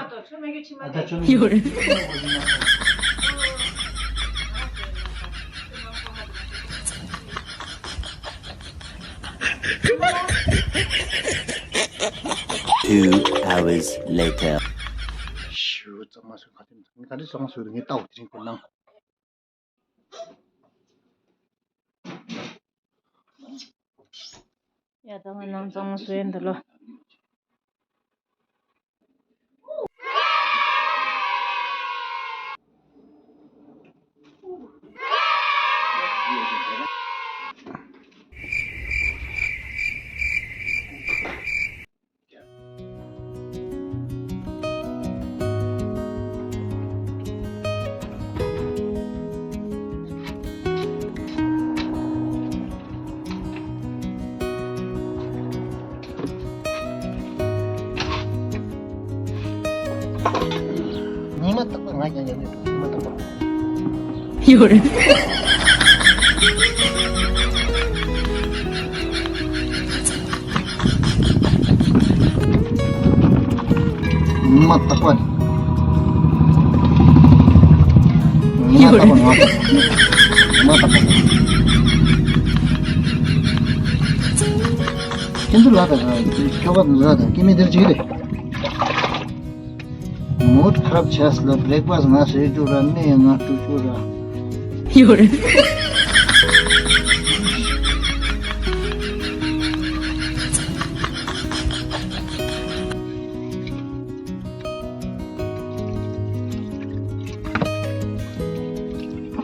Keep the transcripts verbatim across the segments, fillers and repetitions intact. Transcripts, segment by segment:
མ་གཏོགས་ཆུ་མ་གི་ཆུ་མ་ཨ་ད་ཆུ་མ་ཡོད་རེད། Two hours later. ཤུ་གཙང་མ་སུ་ག་དེ་ངས་ག་འདྲ་གཙང་མ་སུ་ངས་ལྟ་བ་དེ་རིང་ཁོ་ནང་། ཡ་ད་ང་ནང་གཙང་མ་སུ་ཡིན་འདི་ལོ། ང་རྒྱལ་རྒྱལ་ནས་མ་ཐུབ་པ། ཡོད་རེད། མ་བཏགས་པ། མ་བཏགས་པ། མ་བཏགས་པ། མ་བཏགས་པ། ཁྱེད་ཚོ་ལ་དང་ཁྱོ་ག་ལ་དང་སྐྱེ་དམན་དེར་བྱེད་ཀྱི་རེད། མུ་ཁ་རབ་ཆས་ལ་བྲེག་ཕ་སི་ང་ཟེར་རྒྱུ་ར་སྨན་ང་བཀྲུ་རྒྱུ་ར། ཡོད་རེད།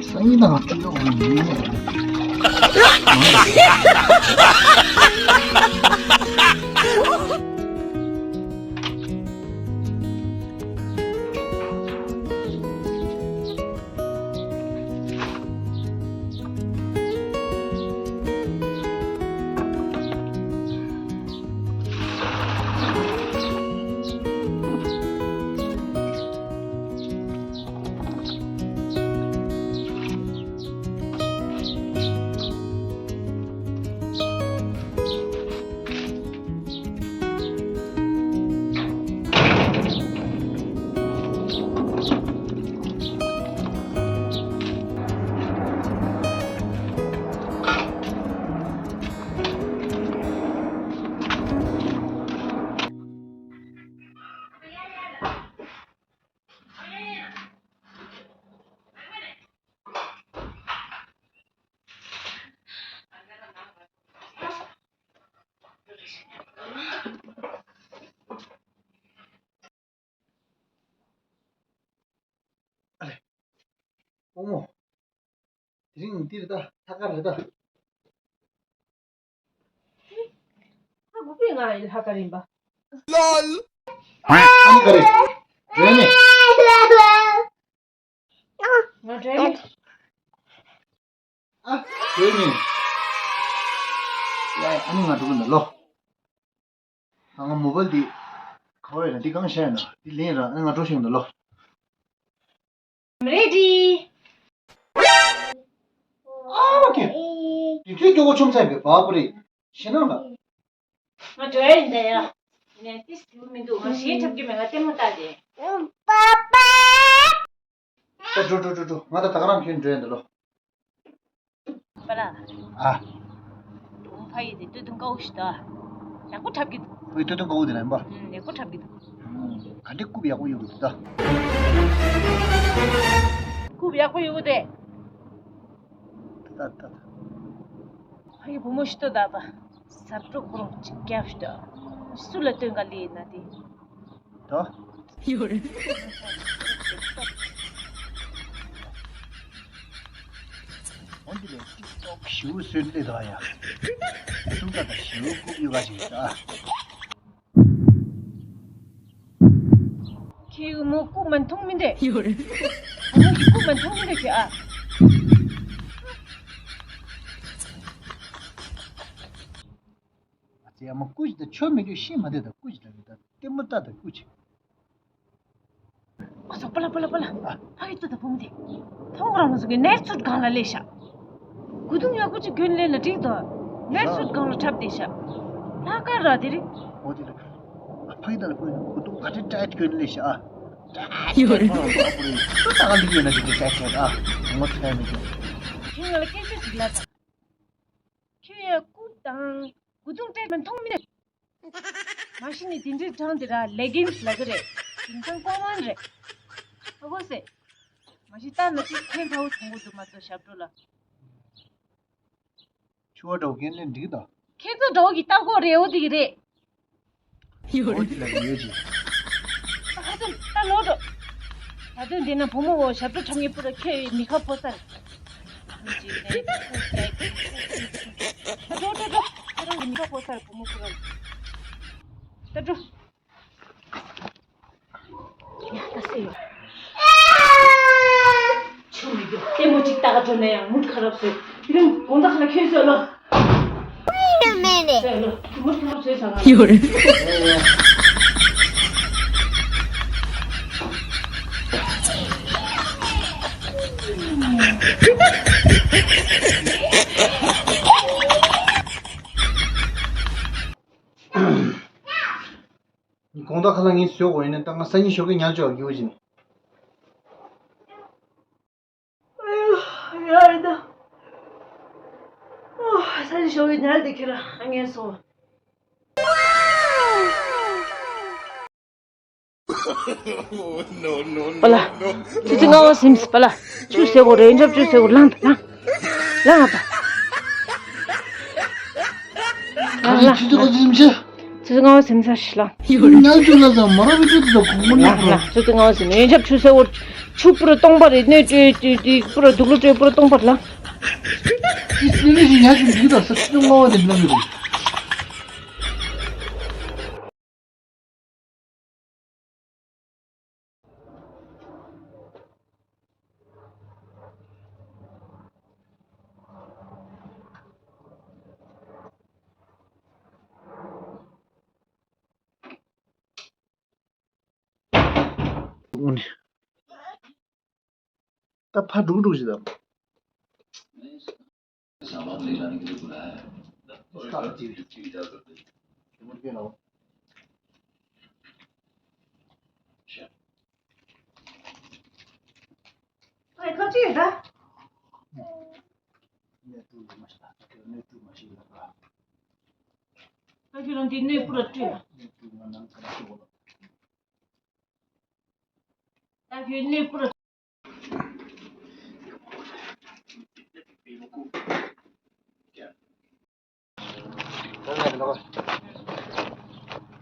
སང་ཉིན་དང་བཀྲུ་ཡོང་ཡིན། ཨ་ལེ། དབང་མོ། དེ་རིང་འདིར་ད་ལྷག་དཀར་རེད་ད། ཧ་གོ་པས་ང་ལྷག་དཀར་ཡིན་པ། ལོལ། ཨ་ནི་ག་རེ། རེད་ནི། ང་བྲོས་མེད། ཨ། བྲོས་མེད། ཡ་ཡ། ཨ་ནི་ང་འགྲོ་གི་འདུག་ལོ། ཨ། ང་མོ་བལ་འདི་ག་བ་ཡོད་ན་འདི་གང་བཞག་ཡོད་ན་འདི་ལེན་ར། ཨ་ནི་ང་འགྲོ་ཤེས་འདུག་ལོ། རེ་ཌི། ཨ་མ་ཀེ། འདི་ཁྱོད་སྐྱོ་པོ་ཆུམ་ཚ་ཡིན་པས་བ་པོ་རེད། ཤེས་ན་ལ། ང་འགྲོ་ཡ་ཡིན་ད་ཡ། ཡིན་ནའི་ཏིས་དེའུ་མི་འདུག་ང་ཞེ་འཁྲབ་ཀྱི་མེད། ང་ལྟད་མོ་ལྟ་དེ། ད་འགྲོ་འགྲོ་འགྲོ་འགྲོ། ང་ད་ད་ག་རང་ཁྱོད་འགྲོ་ཡ་འདི་ལོ། པ་ལ། ཨ། དུང་ཕ་ཡི་དེ་སྟོད་ཐུང་དཀར་པོ་ཞིག་ད། ཡག་པོ་འཁྲབ་ཀྱི་འདུག་ཕ་ཡི་སྟོད་ཐུང་དཀར་པོ་དེ་ལ་ཡིན་པ། ཨུམ། ཡག་པོ་འཁྲབ་ཀྱི་འདུག་ག་འདྲ་རྐུབ་ཡག་པོ་གཡུག་གི་འདུག་ད། རྐུབ་ཡག་པོ་གཡུག་གི་དེ། ད་ད་ད། ཕ་གི་བུ་མོ་ཞིག་ཏུ་ད་པ། ཟབ་སྤྲོ་ཁོ་རང་གཅིག་རྒྱབ་ཤི་ད། སུ་ལ་སྟོན་ག་ལི་ན་དེ། ད། ཡོད་རེད། འོན་ཏེ་ལས་ཏིག་ཏོག་ཞུ་སུན་ལེ་ད་ཡ། ཏུང་ཀ་ད་ཞུ་ཀུ་ཡུ་ག་ཞིག་ད། ཁྱེད་མོ་ཀུ་མན་ཐུང་མིན་ཏེ། ཡོད་རེད། ཁྱེད་མོ་ཀུ་མན་ཐུང་མིན་ཏེ་ཁྱེད་ཨ། ཨ་ཙི། ཨ་མ་ཀུ་ཅི་ད་ཆོ་མི་རྒྱུ་ཤི་མ་དེ་ད་ཀུ་ཅི་ད་གི་ད་ལྟད་མོ་ལྟ་ད་ཀུ་ཅི། ཨ་ཙི། པ་ལ་པ་ལ་པ་ལ། ཨ། ཕ་གི་ཏུ་ད་བུམ་དེ། ཐོང་རང་ལ་སུ་གི་ནེར་ཚུད་གང་ལ་ལས་ཤ། གུ་དུང་ཡག་པོ་ཅིག་གྱོན་ལེན་ན་འགྲིག་དོ། ནེར་ཚུད་གང་ལ་འཁྲབ་དེ་ཤ། ལྷག་དཀར་ར་དེ་རེད། འོ་དེ་རེད། ཨ། ཕ་གི་ད་ལ་ཀུ་གུ་དུང་ག་ཏྲེ་ཏྲེ་གྱོན་ལེན་ཤ་ཨ། ཡོད་རེད། ཐོང་རང་ལ་ཨ་པོ་རེད། ཏུ་ད་ག་ལི་ཡོད་ན་ཏྲེ་ཏྲེ་ཏྲེ་ཨ། ངོ་ཐལ་མི་འདུག་ཁྱོད་ང་ལ་སྐད་ཆ་ཞིག་ལབ་དང་། ཁྱོད་ཡ་རྐུབ་དང་གུ་དུང་སྤྲད་མ་མཐོང་མིན། མ་གཞི་ནས་དེ་འདྲའི་གྲངས་དེ་ར་ལེ་གིན་སི་ལབ་ཀྱི་རེད། དེང་སང་ཀོ་མན་རེད། ཧ་གོ་སེ། མ་གཞི་ལྟ་ན་ཅིག་ཁེར་ཁ་བོ་མཐོང་གི་འདུག་མ་གཏོགས་ཞབས་བྲོ་ལ། ཆུ་བ་འདྲ་བོ་གན་ལེན་འགྲིག་གི་དང་། ཁྱེད་ཚོ་འདྲ་བོ་གི་ལྟ་སྐོར་རེ་བོ་དེ་གི་རེད། ཡོད་རེད། ལ་ཡོད་ཅིག་ད་ལྟ་ད་ལོ་འགྲོ། ད་དུང་འདི་ན་བུ་མོ་བོ་ཞབས་བྲོ་འཁྲབ་མཁན་པུ་ར་ཁྱོད་མི་ཁ་ཕོ་སར། འགྲོ་འགྲོ་འགྲོ། ཁྱོད་རང་གི་མི་ཁ་ཕོ་སར་བུ་མོ་པུ་ར། ད་འགྲོ། ཡ་ད་སེ་ཡོད། ཆུ་མི་རྒྱུ་ལྟད་མོ་གཅིག་ལྟ་ག་འགྲོ་ན་ཡང་མུ་ཁ་རབ་སོས། དེ་རིང་དགོང་དག་ལ་ཁྱོད་སོས་ལོ། Wait a minute. སོས་ལོ། མུ་ཁ་རབ་སོས་ས་ག་ཡོད་རེད། དགོང་དག་ཁ་ལག་ངས་བཟོས་དགོས་ཡིན་ན། ད་ང་སང་ཉིན་ཞོགས་ཀས་ཉལ་ཆོག་རྒྱུ་བཞིན། ཨ་ཡ་ཡ་ད། ཨོ། སང་ཉིན་ཞོགས་ཀས་ཉལ་དེ་ཁྱེར་ཨ་ངས་སོང་། པ་ལ། ཆུ་ཚོད་ལྔ་པ་ཟིན་པ་ལ། ཆུ་ཟེར་གོ་རེ་འཇབ་ཆུ་ཟེར་གོ་ལངས་ད་ལངས། ལངས་ཨ་པ། ལངས་ལངས། ཆུ་ཚོད་ལྔ་པ་ཟིན་ཤག་ཆུ་ཚོད་ལྔ་པ་ཟིན་ས་ཤི་ལ། ཉལ་ཆུ་ལ་ཟ་མ་ར་བི་ཆུ་ཚོད་གོང་མོ་ཉལ་ལ། ཆུ་ཚོད་ལྔ་པ་ཟིན་ཡོན་ཆབ་ཆུ་ཟེར་བོ། ཆུ་པུ་ར་སྟོང་པ་རེད། སྣོད་སྤྲོད་སྤྲོད་སྤྲོད་པུ་ར་དུག་ལོག་སྤྲོད་པུ་ར་སྟོང་པ་རེད་ལ། ཨི་སི་ནི་ཞིག་ཉལ་ཆུ་འདི་དང་ས་ཆུ་ཚོད་ལྔ་པ་དེ་ལ་གི་རེད། ད་ཕར་འགྲོ་འགྲོ་ཞིག་དང་། ཁ་ཅིག་ད། ད་ཁྱོད་རང་འདི་སྣོད་པུ་ར་སྤྲོད། ད་ཁྱོད་སྣོད་པུ་ར།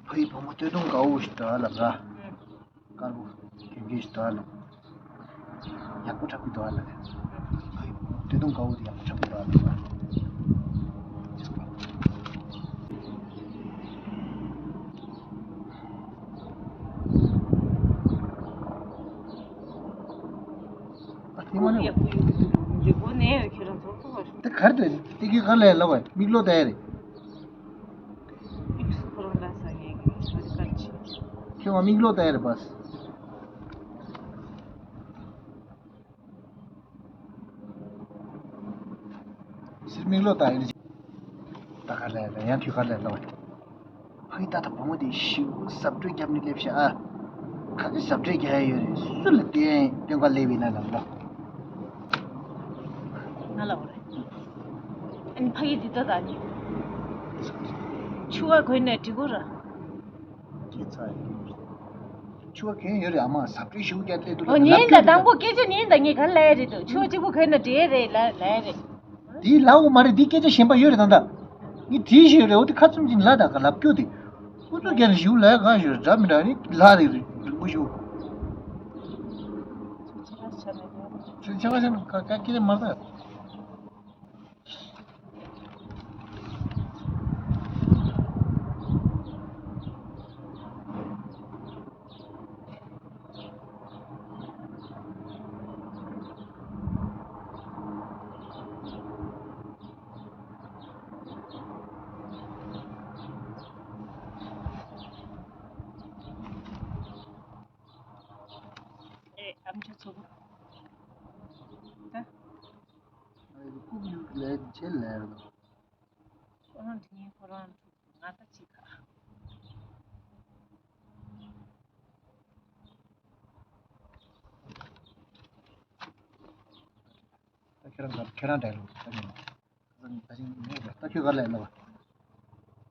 ཕ་ཡི་བུ་མོ་སྟོད་ཐུང་དཀར་པོ་ཞིག་འདུག་ཨ་ལབ་ར། དཀར་པོ་གྱོན་གྱོན་ཞིག་འདུག་ཨ་ལབ། ཡག་པོ་འཁྲབ་ཀྱི་འདུག་ཨ་ལབ། ཕ་ཡི་བུ་མོ་སྟོད་ཐུང་དཀར་པོ་དེ་ཡག་པོ་འཁྲབ་ཀྱི་འདུག་ཨ་ལབ་ར། ཨ་དེ་མ་ནི། ཡག་པོ་ཡོད་ཀྱི་འདུག་འདི་སྒོ་ནས་ཁྱེད་རང་ཚོར་ཐུག་པ་རེད། དེ་གར་དེ་དེ་གི་གར་ལས་ལབ་པ་མིག་ལོག་ལྟ་ཡ་རེད། ཁྱོད་མ་མིག་ལོག་ལྟ་ཡ་རེད་པ། སེར་མིག་ལོག་ལྟ་ཡ་རེད། ད་གར་ལས་ལ་ཡང་དུས་གར་ལས་ལབ་པ། ཕ་གི་ད་ལྟ་བུ་མོ་དེ་ཞིག་ཟབ་སྤྲོས་བརྒྱབ་ནས་སླེབས་ཤག་ཨ། ག་གི་ཟབ་སྤྲོས་རྒྱག་ཡ་ཡོད་རེད། སུ་ལ་བསྟན་བསྟན་ག་སླེབས་ཡིན་ན་ལབ་ལ། ང་ལ་འོ་རེད། ཨ་ནི་ཕ་གི་འདི་ལྟ་ད་ནི། ཆུ་བ་གོན་ནས་འགྲིག་གོ་ར། སྐྱེས་ཚར་ཡིན། ཆུ་བ་གོན་ཡོད་རེད་ཨ་མ། ཟབ་སྤྲོས་ཞུ་རྒྱག་སླེབས་འདུག་ཨོ་ལབ་ཉིན་ད་ལབ་དང་པོ་སྐད་ཆ་ཉིན་ད་ངས་ག་ལ་ཡ་རེད་འདུག་ཆུ་བ་གཅིག་པོ་གོན་ན་འགྲིག་རེད་ལ་ལ་ཡ་རེད། དེའི་ལབ་དགོས་མ་རེད། དེའི་སྐད་ཆ་གཞན་པ་ཡོད་རེད་ད་ལྟ། ངས་དྲིས་ཞིག་ཡོད་རེད། འོ་དེ་ཁ་བཙུམ་ཅིང་ལབ་ད་ག་ལབ་སྐྱོ་དེ། ཨུ་ཚུགས་རྒྱག་ནས་ཞིག་ལབ་གང་ཞིག་རེད་འདྲ་མི་འདྲ་རེད་ལབ་རེད་རེད་རིང་པོ་ཞིག་ཚེ་ཆ་ག་ཆ་ན་ག་ག་ཀི་རེ་མ་ཟ། ཨེ་ཨམ་ཅོག་ཚོ་གོ། ད། ཨེ་ཀུ་ཡུ་ལེ་ཆེ་ལེ། ཁོ་རང་དེ་ཉིད་ཁོ་རང་ང་ད་ཅི་ག་ད་ཁྱེད་རང་ག་ཁྱེད་རང་འདྲ་ལོ་ད་ཉིན། ད་ད་ཅིང་མེད་ལ་ད་ཁྱོད་ག་ལས་ལབ།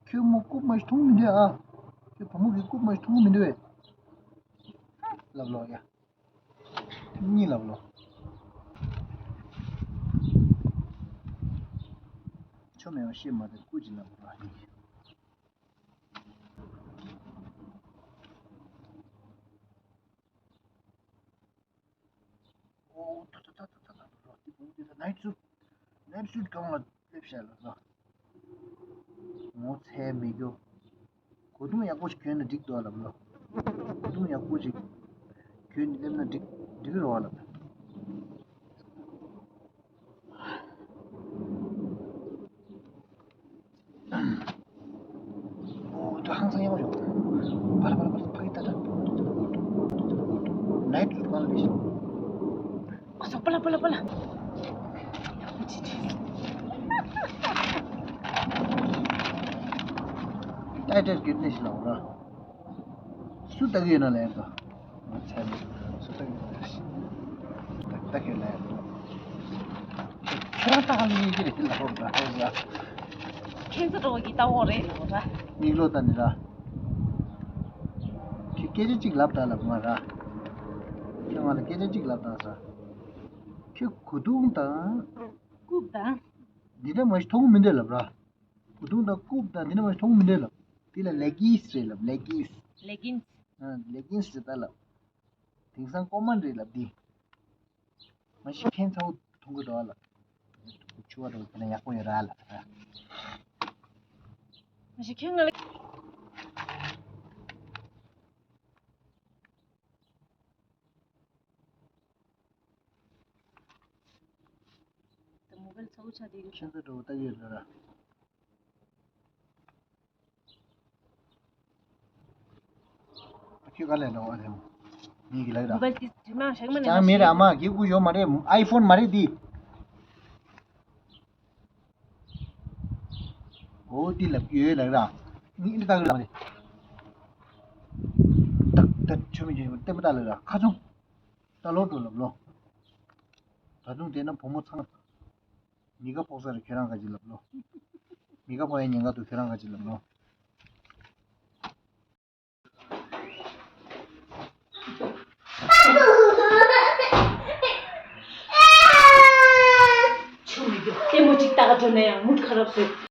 ཁྱོད་མོ་རྐུབ་མ་ཞིག་མཐོང་མི་འདུག་ཨ། ཁྱོད་བུ་མོ་གི་རྐུབ་མ་ཞིག་མཐོང་མི་འདུག་ཨེ། ལབ་ལོ་ཡ། གཉིས་ལབ་ལོ། ཆོ་མེད་པ་ཤེས་མ་དེ་སྐུ་ཅི་ལབ་ར་ཡིན། ཨོ་ད་ད་ད་ད་ད་ད་ད་ད་ད་ནའིཊ་སུཊ་ནའིཊ་སུཊ་གང་ལ་སླེབས་ཤག་ལ་ལ། ངོ་ཚ་མེད་རྒྱུ། གོས་ཐུང་ཡག་པོ་ཞིག་གྱོན་ན་འགྲིག་འདུག་ལབ་ལ། གོས་ཐུང་ཡག་པོ་ཞིག་གྱོན་ནས་སླེབས་ན་འགྲིག་འགྲིག་རེད་བ་ལབ། ཨོ་ད་ཧང་སང་ཡག་པོ་ཞིག་བར་བར་བར་ཕ་གི་ད་ད། ནའིཊ་སུཊ་གང་ལ་ལས་ཤིག་ཨ་ཙི་ པ་ལ་པ་ལ་པ་ལ། ཏའི་ཏའི་གི་ནི་ཤི་ལ་འོ་ར། སུ་ལྟ་གི་ཡོད་ན་ལན་དང་། ང་ཚ་ནི་སུ་ལྟ་གི་ཡོད་ན་ལན། ལྟ་གི་ལན་དང་། ཁྱེད་རང་ལྟ་ག་མི་གི་རེད་ལ་འོ་ར། ཁྱེད་ཚོ་འགྲོ་གི་ལྟ་འོ་རེད་ལ་འོ་ར། མིག་ལོ་ལྟ་ནི་ར། ཁྱེད་སྐད་ཆ་གཅིག་ལབ་ད་ལབ་ང་ར། ཁྱེད་ང་ལ་སྐད་ཆ་གཅིག་ལབ་ད་ཟ། ཁྱོད་གོས་ཐུང་དང་། རྐུབ་དང་། འདི་འདྲ་མ་ཞིག་མཐོང་མི་འདོད་ལབ་ར། གོས་ཐུང་དང་རྐུབ་དང་འདི་འདྲ་མ་ཞིག་མཐོང་མི་འདོད་ལབ། འདི་ལ་ལེ་གིན་སི་རེད་ལབ། ལེ་གིན་སི། ལེ་གིན་སི། ཨ། ལེ་གིན་སི་རེད་ད་ལབ། དེང་སང་ཀོ་མན་རེད་ལབ་འདི། མ་གཞི་ཁྱེད་ཚ་བོ་མཐོང་གི་འདུག་ཨ་ལ། ཆུ་བ་འདྲ་བོ་དེ་ན་ཡག་པོ་ཡོད་ར་ལ། མ་གཞི་ཁྱེད་ང་ལ། ད་མོ་བལ་ཚ་བོ་ཆ་དེ་གི་ཁྱེད་ཚ་འདྲ་བོ་ལྟ་གི་ཡོད་ར། ཁྱོད་ག་ལས་འགྲོ་བ་དེ་མོ། ངེད་ཀྱི་ལག་ར། མོ་བལ་ཏི་དྲི་མ་ཧྲེག་མ་ནས་ཅང་མེད་ར། ཨ་མ་གི་གུ་ཡོད་མ་རེད། ཨའི་ཕོན་མ་རེད་དེ། འོ་དེ་ལབ་ཀྱི་ཡོད་ལག་ར། ངེད་ལྟ་གི་ལ་མ་རེད། ཏག་ཏག་ཆོ་མི་ཆོ་ལྟད་མོ་ལྟ་ལག་ར། ཁ་ཚུམ། ལྟ་ལོག་འགྲོ་ལབ་ལོ། ད་དུང་བལྟས་ན་བུ་མོ་ཚང་། མི་ཁ་ཕོག་ས་རེད། ཁྱོད་རང་ག་ཅི་ལབ་ལོ། མི་ཁ་ཕོག་ཡ་ཉེན་ཁ་འདུག་ཁྱོད་རང་ག་ཅི་ལབ་ལོ། ཆུ་མི་རྒྱུག་ལྟད་མོ་གཅིག་ལྟ་ག་འགྲོ་ན་ཡང་མུ་ཁ་རབ་སོད།